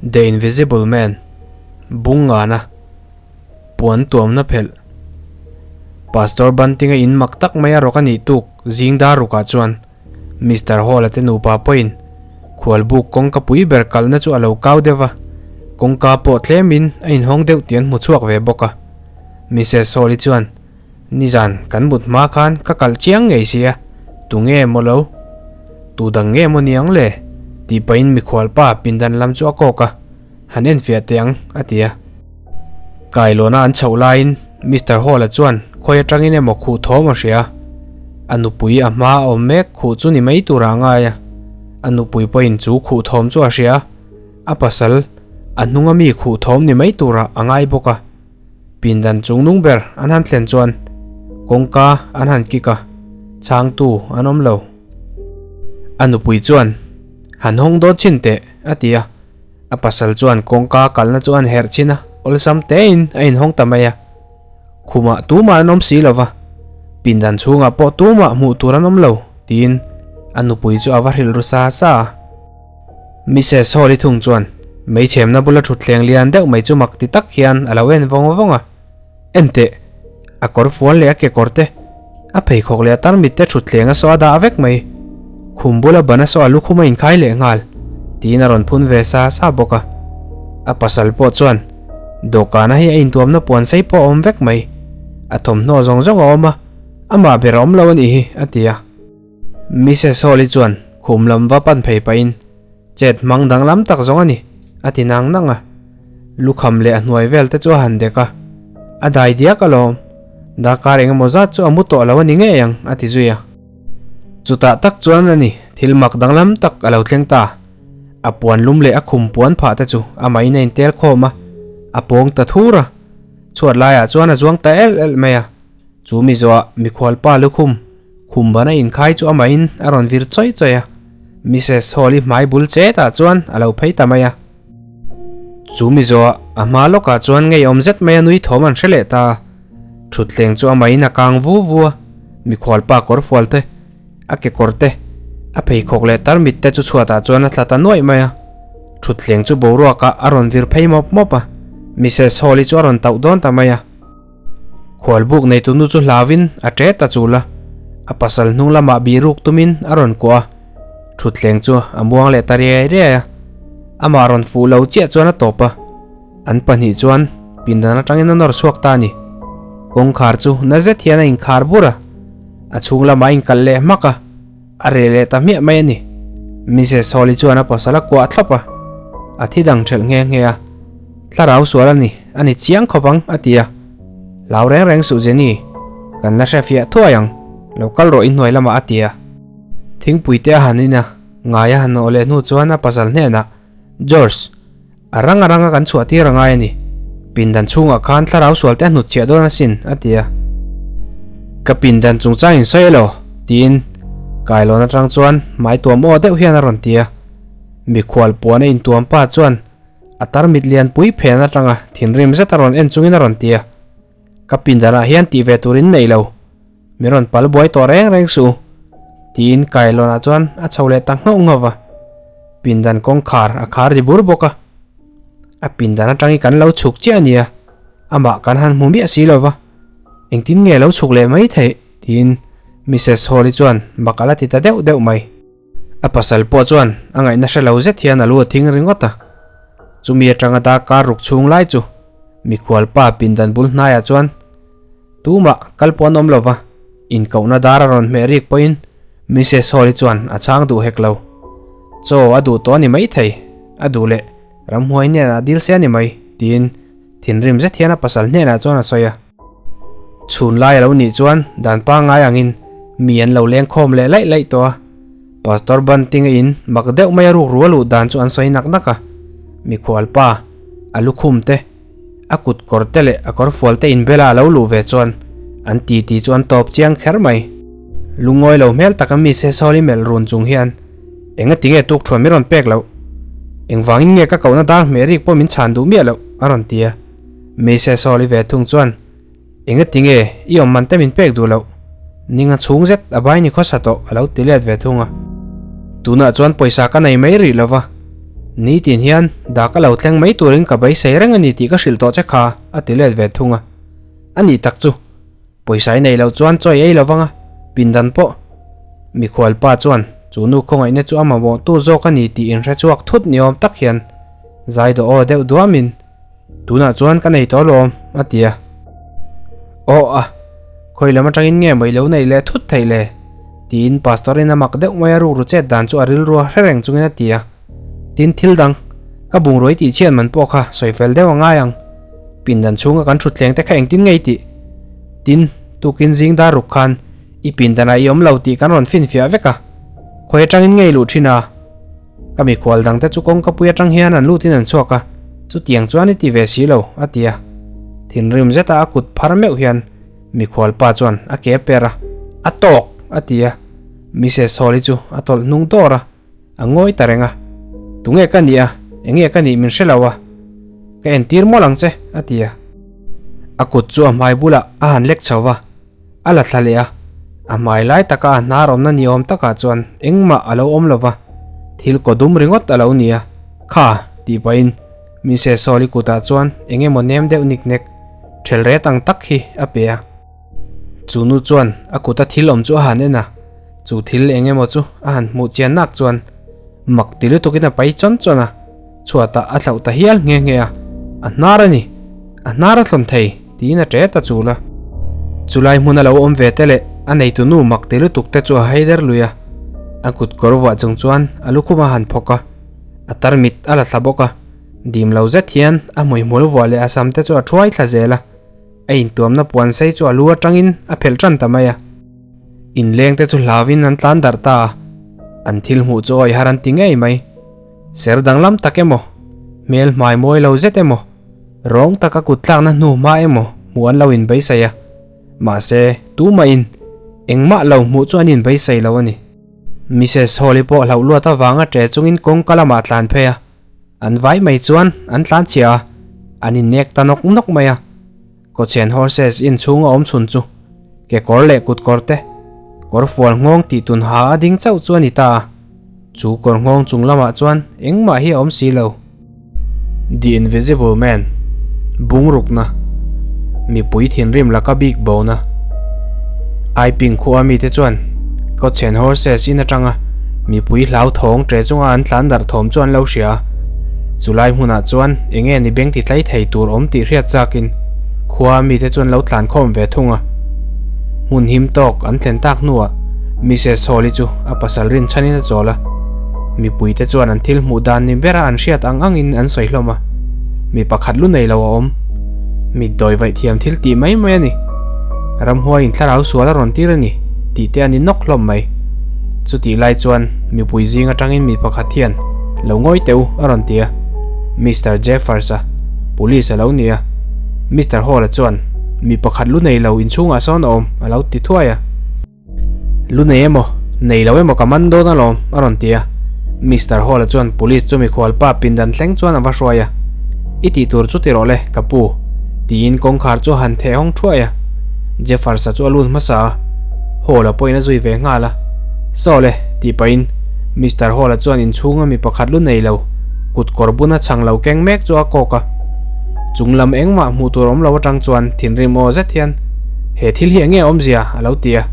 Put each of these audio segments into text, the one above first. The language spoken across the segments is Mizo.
The Invisible Man, Bung ngana, Puan tuamna phelh. Pastor Bunting-a in mak tak mai a rawk a nih tuk zing dar rukah chuan Mister Hall-a te nupa pawhin khualbuk kawngka pui ber kalna chu a lo kau deuh va, kawngka pawh tlemin a inhawng deuh tih an hmu chhuak ve bawk a. Missus Hall-i chuan, Nizan kan mut hma khan ka kalh chiang ngei sia, tunge maw lo? Tu dang nge maw niang le? tih pahin mikhualpa pindan lam chu a kawk a, han enfiah teh ang, a ti a. Kailawna an chhoh laiin Mister Hall-a chuan khawi atangin emaw khuh thawm a hria a, a nupui a hma a awm mek khuh chu ni mai turah a ngai a, a nupui pawhin chu khuh thawm chu a hria a, a pasal a hnunga mi khuh thawm ni mai turah a ngai bawk a. Pindan chung nung ber an han thlen chuan kawngka an han kik a, chhangtu an awm lo. A nupui chuan, Han hawng dawn chhin teh, a ti a. A pasal chuan kawngka kalna chu an herh chhin a, awlsam tein a inhawng ta mai a. Khumah tumah an awm si lo va, pindan chhungah pawh tumah hmuh tur an awm lo, tiin a nupui chu a va hrilh ru sa sa a. Missus Hall-i thung chuan meichhemna bula thutthleng lian deuh mai chu mak ti tak hian a lo en vawng vawng a. Enteh, a kawr fuan leh a kekawr te, a pheikhawk leh a tarmit te thutthleng a saw a dah vek mai. Khum bula ban a saw a lukhum a inkhai leh nghal, tiin a rawn phun ve sa sa bawk a. A pasal pawh chuan dawhkana hi a intuamna puan sei pawh a awm vek mai. A thawmhnaw zawng zawng a awm a, amah ber a awm lo a nih hi, a ti a. Missus Hall-i chuan khum lam va pan phei pahin, Chet hmang danglam tak zawng a ni, a ti nang nang a. Lukham leh a hnuai vel te chu a han dek a, A dai diak alawm, darkar eng emaw zat chu a mu tawh lo a ni ngei ang, a ti zui a. Chutah tak chuan a ni, thil mak danglam tak a lo thleng ta. A puan lum leh a khum puan phah te chu amahin a intel khawm a, a pawng ta thur a. Chhuat laiah chuan a zuang ta elh elh mai a. Chu mi zawhah mikhualpa lukhum khum ban a inkhai chu amahin a rawn vir chawi chawi a, Missus Hall-i hmai bul chetah chuan a lo phei ta mai a. Chu mi zawhah a hma lawkah chuan ngeiawm zet mai a nui thawm an hre leh ta a, thutthleng chu amahin a kang vu vu a, mikhualpa kawr fual te, a kekawr te, a pheikhawk leh tarmit te chu chhuatah chuan a thla ta nuaih mai a. Thutthleng chu boruakah a rawn vir phei mawp mawp a, Missus Hall-i chu a rawn tauh dawn ta mai a. Khualbuk neitu nu chu hlauvin a ṭe ta chul a, a pasal hnung lamah bihruk tumin a rawn kuah a, ṭhutthleng chu a muang leh ta riai riai a, amah rawn fuh lo chiah chuan a tawp a, an pahnih chuan pindan aṭangin a nawr chhuak ta a ni. Kawngkhar chu na zet hian a inkhar bur a, a chhung lamah a inkalh leh hmak a, a reh leh ta hmiah mai a ni. Missus Hawley chuan a pasal a kuah thlawp a, a thi dang ṭhelh nghe nghe a. Thlarau sual a ni, a ni chiang khawp ang, a ti a. Hlau reng reng suh Jenny, kan la hre fiah thuai ang, lo kal rawh i hnuai lamah a ti a. Thingpui te a han in a, ngai a han awh leh hnu chuan a pasal hnenah, George, a rang a ranga kan chhuah tir a ngai a ni, pindan chhungah khan thlarau sual te a hnut chhiah dawn asin, a ti a. Ka pindan chungchang in sawi elo? tiin kailawn atang chuan hmai tuam aw deuh hian a rawn ti a. Mikhual puan a intuam pa chuan A tarmit lianpui phen atanga thinrim zet a rawn en chungin a rawn ti a, Ka pindanah hian tih ve turin nei lo, min rawn pal buai tawh reng reng suh u, tiin Kailawnah chuan a chho leh ta nghauh nghauh va. Pindan kawngkhar a khar ri bur bawk a, A pindan atangi kan lo chhuk chiah a nia, amah kan han hmu miah si lo va, engtin nge lo chhuk leh mai theih? tiin Missus Hawley chuan bak a la ti ta deuh deuh mai. A pasal pawh chuan a ngaihna hre lo zet hian a lu a thing ringawt a. Chumi atanga darkar ruk chhung lai chu mikhual pa pindan bul hnaiah chuan tumah kal pawh an awm lo va, inkohna dar a rawn hmeh rik pawhin Missus Hawley chuan a chhang duh hek lo. Chaw a duh tawh a ni maithei, a duh leh ramhuai hnenah dil se a ni mai, tiin thinrim zet hian a pasal hnenah chuan a sawi a. Chhun lai a lo nih chuan dan pangngai angin mi an lo leng khawm leh laih laih tawh a, Pastor Bunting-a in mak deuh mai a ruk ru a luh dan chu an sawi nak nak a, mikhual pa, a lukhum te, a kut kawr te leh a kawr fual te inbela a lo luh ve chuan an titi chu an tawp chiang kher mai. Lungawi lo hmel taka mi se sawl i melh run chung hian enga tinge tuk thuan min rawn pek loh? Engvangin nge ka kohna dar hmeh rik pawh min chhan duh miah loh? a rawn ti a. Mise Saul-i ve thung chuan, Enga tinge i awm man te min pek duh loh? Ninga chhung zet a bai ni khawsa tawh a lo ti let ve thung a. Tunah chuan pawisa ka nei mai rih lo va. Nitin hian dak a lo thleng mai turin ka beisei reng a ni tih ka hrilh tawh che kha, a ti let ve thung a. A nih tak chu, pawisa i nei loh chuan chawi ei lo vang a, pindan pawh. Mikhual pa chuan chu nu khawngaihna chu a mamawhtu zawk a ni tih inhre chhuak thut ni awm tak hian zai dawh aw deuh duamin, Tunah chuan ka nei tawh alawm, a ti a. Aw a, khawi lam atangin nge maw i lo neih leh thut theih le? tiin Pastor in a mak deuh mai a rukru chet dan chu a rilru a hre reng chungin a ti a. Tin thil dang, ka bungrua i tih chhiat man pawh kha sawi fel deuh a ngai ang. Pindan chhunga kan thutthleng te kha engtin nge i tih? Tin, tukin zing dar ruk khan i pindanah i awm lo tih kan rawn finfiah vek a. Khawi atangin nge i luh thin a? Ka mikhual dangte chu kawngkapui atang hian an lutin an chhuak a, chutiang chuan i ti ve si lo, a ti a. Thinrim zeta a kut phar meuh hian mikhual pa chuan a ke per a, A tawk! a ti a. Mrs Hawley chu a tawlh hnung dawr a, a ngawi ta reng a. Tunge ka nih a, enge ka nih min hre lo a, ka entir mawlh ang che, a ti a. A kut chu a hmai bulah a han lek chho va. A la thla leh a, a hmai lai taka a hnar awmna ni awm takah chuan engmah a lo awm lo va, thil kaw dum ringawt a lo ni a, Kha, tih pahin Mrs Hawley kutah chuan eng emaw nem deuh nik nek, ṭhel ret ang tak hi a pe a. Chu nu chuan a kuta thil awm chu a han en a, chu thil eng emaw chu a han hmuh chian nak chuan mak ti lutukin a pai chawn chawn a, chhuatah a thlauh ta hial nghe nghe a, A hnar a ni, a hnar a thlawn thei, tiin a ṭe ta chul a. Chulai hmun a lo awm ve te leh a neitu nu mak ti lutuk te chu a hai der lui a, a kut kawr vuah chung chuan a lukhum a han phawk a, a tarmit a la thla bawk a, dim lo zet hian a hmuihmul vuah leh a sam te chu a thuai thla zel a, a intuamna puan sei chu a lu atangin a phelh tan ta mai a. Inleng te chu hlauvin an tlan darh ta a, an thil hmuh chu awih har an ti ngei mai. Ser danglam tak emaw, hmel hmai mawi lo zet emaw, rawng taka kut tlakna hnu hma emaw hmuh an lo inbeisei a. Mahse, tumahin engmah lo hmuh chu an inbeisei lo a ni. Mrs Hawley pawh hlauh luat avanga ṭe chungin kawngka lamah tlan phei a, an vai mai chuan an tlan chhia a, an innek ta nawk nawk mai a. Kawchhen horses inchhung a awm chhun chu kekawr leh kutkawr te kawr fual nghawng tih tun ha a ding chauh chu a ni ta a, chu kawr nghawng chung lamah chuan engmah hi a awm si lo. The Invisible Man, Bungrukna, Mipui thinrim laka bik bona, Aiping khua mite chuan Kawchhen horses in atanga mipui hlauthawng ṭe chunga an tlan darh thawm chu an lo hria a. Chulai hmunah chuan eng nge ni beng ti tlai thei tur awm tih hriat chakin khua mite chuan lo tlan khawm ve thung a. Hmun him tawk an thlen tak hnuah Mrs Hawley chu a pasal rinchhanin a chawl a. Mipuite chuan an thil hmuh dan ni bera an hriat ang angin an sawi hlawm a. Mi pakhat lu nei lo a awm. Mitdawi vaih thiam thil tih mai mai a ni. Ramhuaiin thlarau sual a rawn tir a ni tih te a ni nawk hlawm mai. Chutih lai chuan mipui zing atangin mi pakhat hian lo ngawi teh u a rawn ti a. Mister Jeffers a police a lo ni a. Mister Hall-a chuan mi pakhat lu nei lo inchhungah sawn a awm a lo ti thuai a. Lu nei emaw, nei lo emaw ka man dawn alawm a rawn ti a. Mister Hall-a chuan police chu mikhual pa pindan thleng chuan a va hruai a. I tih tur chu ti rawh le, ka pu, tiin kawngkhar chu a han theh hawng thuai a. Jeffers-a chu a lut hmasa a, Hall-a pawhin a zui ve nghal a. Saw le, tih pahin Mister Hall-a chuan inchhunga mi pakhat lu nei lo, kut kawr buna chhang lo keng mek chu a kawk a. Chung lam engmah hmuh tur awm lo atang chuan thinrim aw zet hian, He thil hi enge awmzia? a lo ti a.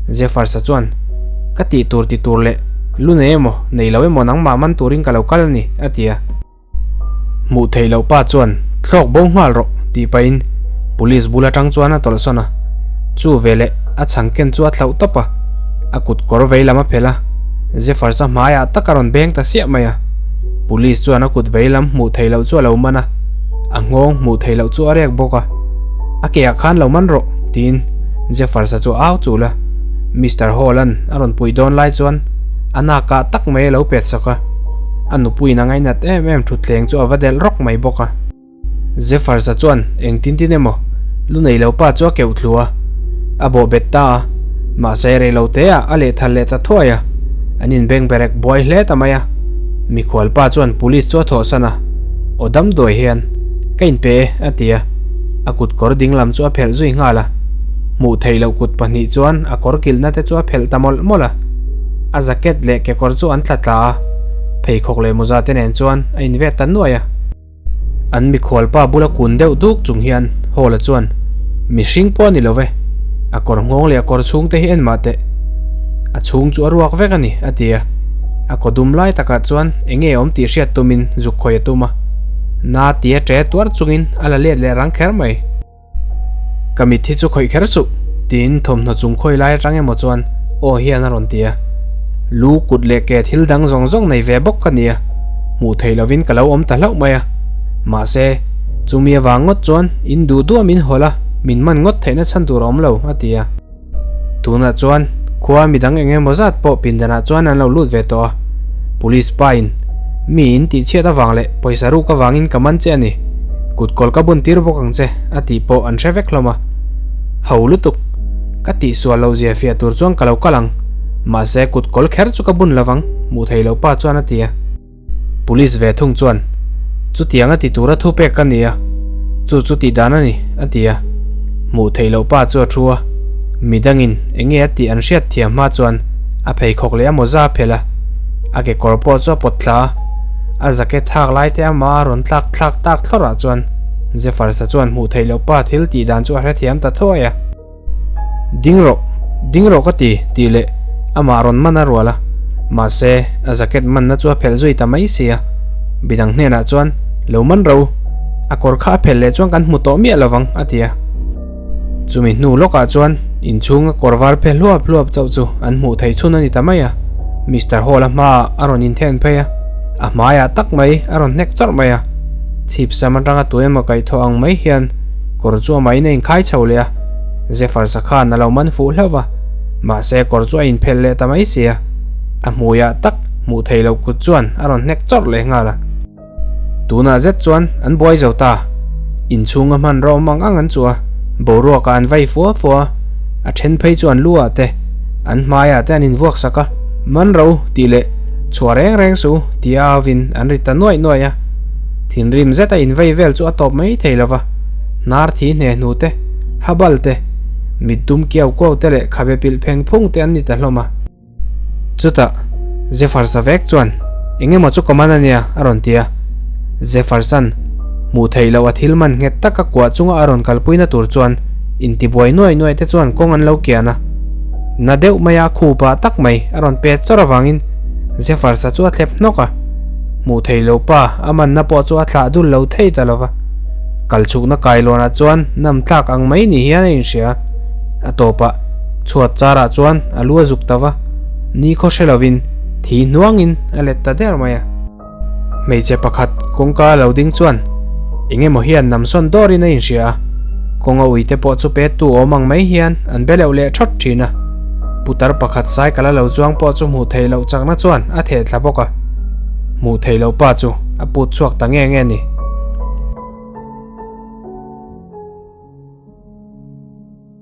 Jeffers-a chuan, Ka tih tur ti tur leh lu nei emaw, nei lo emaw nangmah man turin ka lo kal a ni, a ti a. Hmuh theih loh pa chuan, Thlawk bo nghal rawh, tih pahin police bul atang chuan a tawlhsawn a. Chu veleh a chhang ken chu a thlauh tawp a, a kut kawr vei lam a phelh a, Jeffers-a hmaiah tak a rawn beng ta siah mai a. Police chuan a kut vei lam hmuh theih loh chu a lo man a, a nghawng hmuh theih loh chu a rek bawk a. A keah khan lo man rawh, tiin Jeffers-a chu a au chul a. Mister Hall-a'n a rawn puih dawn lai chuan a nakah tak mai a lo pet sak a, a nupuiin a ngainat em em thutthleng chu a va delh rawk mai bawk a. Jeffers-a chuan engtin tin emaw lu nei lo pa chu a keuh thlu a, a bawh bet ta a, mahse rei lo te ah a lehthal leh ta thuai a, an inbeng berek buai hle ta mai a. Mikhual pa chuan police chu a thawhsan a, Aw damdawi hian ka inpe e a ti a, a kut kawr ding lam chu a phelh zui nghal a, hmuh theih loh kut pahnih chuan a kawr kilhna te chu a phelh ta mawlh mawlh a, a jacket leh kekawr chu an tla tla a. Pheikhawk leh mawza te nen chuan a invet ta nuai a. An mikhualpa bula kun deuh duk chung hian Hall-a chuan, Mihring pawh a ni lo ve, a kawr nghawng leh a kawr chhung te hi en mah teh. A chhung chu a ruak vek a ni, a ti a. A kaw dum lai takah chuan eng nge awm tih hriat tumin zuk khawih a tum a. Na tia ṭe tuar chungin a la let leh rang kher mai. Ka mit hi chu khawih kher suh, tiin thawmhnaw chung khawi lai atang emaw chuan aw hian a rawn ti a. Lu kut leh ke thil dang zawng zawng nei ve bawk ka ni a, hmuh theih lovin ka lo awm ta hlauh mai a. Mahse, chumi avang ngawt chuan in duh duh a min hawlh a, min man ngawt theihna chhan tur a awm lo, a ti a. Tunah chuan khua midang eng emaw zat pawh pindanah chuan an lo lut ve tawh a, Police pa in mi in tihchhiat avang leh pawisa ruk avangin ka man che a ni, kut kawl ka bun tir bawk ang che a tih pawh an hre vek hlawm a. Ho lutuk, ka tihsual loh zia fiah tur chuan ka lo kal ang, mahse kut kawl kher chu ka bun lovang, hmuh thei lo pa chuan a ti a. Police ve thung chuan, Chutiang a ti tura thu pek ka ni a, chu chu tih dan a ni, a ti a. Hmuh theih loh pa chu a thu a, midangin eng nge a tih an hriat thiam hma chuan a pheikhawk leh a mawza a phelh a, a kekawr pawh chu a pawt thla a, a jacket hak lai te amah a rawn tlak thlak tak thlawrh ah chuan Jeffersa chuan hmuh theih loh pa thil tih dan chu a hrethiam ta thuai a. Ding rawh, ding rawh ka ti, tih leh amah rawn man a rual a, mahse a jacket manna chu a phelh zui ta mai si a, midang hnenah chuan lo man ro, a kawr kha a phelh leh chuan kan hmu tawh miah lovang a ti a. Chumi hnu lawkah chuan inchhunga kawr var phe hluap hluap chauh chu an hmuh theih chhun a ni ta mai a, Mister Hall-a hmaah a rawn inthen phei a, a hmaiah tak mai a rawn hnek chawrh mai a, chhip sam atanga tu emaw kaihthawh ang mai hian Kawr chu amah in a inkhai chho leh a, Zephyr sa khan a lo man fuh hlauh va, mahse kawr chu a inphelh leh ta mai si a, a hmuiah tak hmuh theih loh kut chuan a rawn hnek chawrh leh nghal a. Tunah zet chuan an buai zo ta, inchhunga hmanraw awm ang ang an chuh a, boruakah an vai fua fua a, a then phei chu an lu ah te, an hmaiah te an invuak sak a, man ro tih leh chhuah reng reng suh tia auvin an ri ta nuaih nuaih a. Thinrim zeta invei vel chu a tawp mai thei lo va, hnar thi hne hnu te, habal te, mit dum kiau kuau te leh khabe pilh pheng phung te an ni ta hlawm a. Chutah, Zephyr-sa vek chuan, Eng emaw chu ka man a nia, a rawn ti a. Zephyr-san hmuh theih loh a thil man nghet taka kuah chunga a rawn kalpuina tur chuan intibuai nuai nuai te chuan kawng an lo kian a. Na deuh maia a khupa tak mai a rawn pet chawrh avangin Zephyr-sa chu a thlep hnawk a. Hmuh theih loh pa a manna pawh chu a thlah dul lo thei ta lova. Kal chhukna kailawnah chuan nam tlak ang mai ni hian a inhria. A tawpah chhuat charah chuan a lu a zuk ta va, nikhaw hre lovin thi hnuangin a let ta der mai a. Hmeichhe pakhat kawngka lo ding chuan eng emaw hian namsawn dawrin a inhria a, kawnga uite pawh chu pettu awm ang mai hian an be leuh leh thawt thin a. Putar pakhat cycle a lo chuang pawh chu hmuh theih loh chakna chuan a theh thla bawk a. Hmuh theih loh pa chu a put chhuak ta nge nge ni.